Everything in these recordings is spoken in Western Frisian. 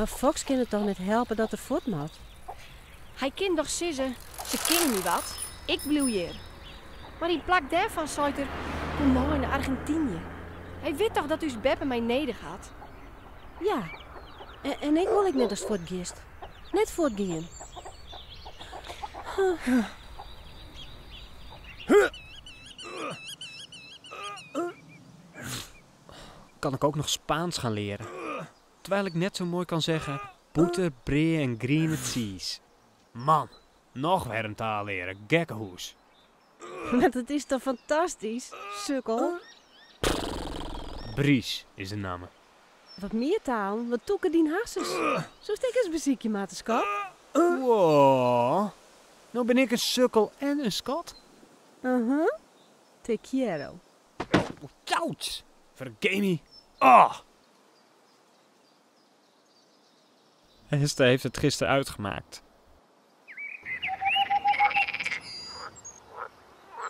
Mar Foks kin it toch net helpe dat er fuort moat? Hy kin dochs sizze, se kinne my wat, ik bliuw hjir. Mar yn plak dêrfan seit er, kom mei nei Argentynje. Hy wit toch dat ús beppe my nedich hat? Ja, en ik wol ek net datst fuortgiest. Net fuortgean. Kan ik ook nog Spaans gaan leren? Terwijl ik net zo mooi kan zeggen, bûter, brea en griene tsiis. Man, noch wer in taal leare, gekkehûs. Mar dat is toch fantastysk, sukkel? Bries is de namme. Wat mear talen, wat tûker dyn harsens. Soest ek ris besykje moatte, skat. Wow, no bin ik in sukkel en in skat? Uh-huh. Te quiero. Ouch! Vergemi! Ah! Hester heeft het gisteren uitgemaakt.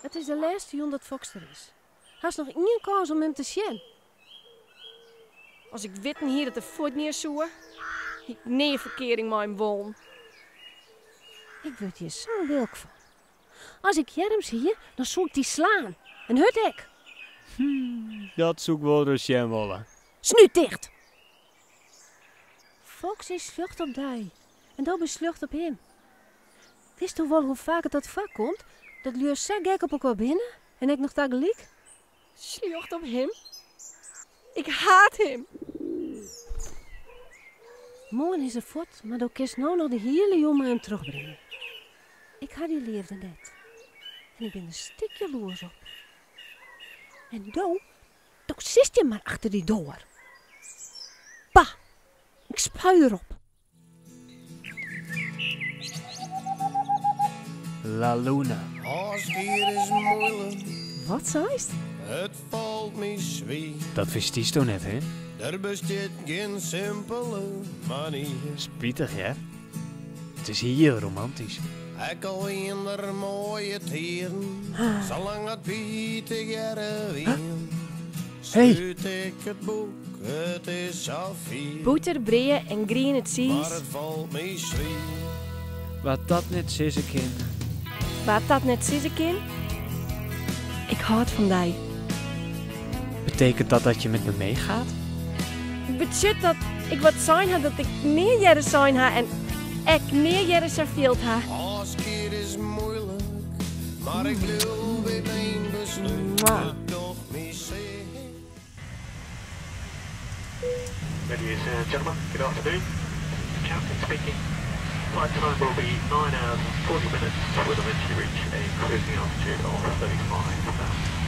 It is de lêste jûn dat Foks der is. Hast noch ien kâns om him te sjen. As ik witten hie dat er fuortgean soe, hie ik nea ferkearing mei him wollen. Ik wurd hjir sa'n lilk fan. As ik earms hie, dan soe ik dy slaan. En hurd ek. Dat soe ik wol ris sjen wolle. Snút ticht! Foks is sljocht op dy en do bist sljocht op him. Witsto wol hoe faak it dat foarkomt dat lju sa gek op elkoar binne en ek noch tagelyk? Sljocht op him? Ik haat him! Moarn is er fuort, mar do kinst no noch de hiele jûn mei him trochbringe. Ik ha dy leafde net en ik bin der stik jaloers op. En do, do sitst hjir mar achter dy doar. Bah, ik spui derop. La Luna. Ôfskied is moeilik. Wat seist? It falt my swier. Dat ferstiesto net, hè? Der bestiet gjin simpele manier. Spitich, hear. It is hiel romantysk. Ek al wienen der moaie tiden, salang at wy tegearre wienen. Hey. Slút ik it boek, it is safier. Bûter, brea en griene Mar tsiis. it falt my swier. Wa't dat net sizze kin. Wa't dat net sizze kin, ik hâld fan dy. Betekent dat dat je met me meegaat? Betsjut dat ik wat sein ha dat ik nea earder sein ha en ek nea earder sa field ha. Ôfskied is moeilik, mar ik bliuw by myn beslút. It docht my sear. Ladies and gentlemen, good afternoon. Captain speaking. Flight time will be 9 hours and 40 minutes. We'll eventually reach a cruising altitude of 35,000.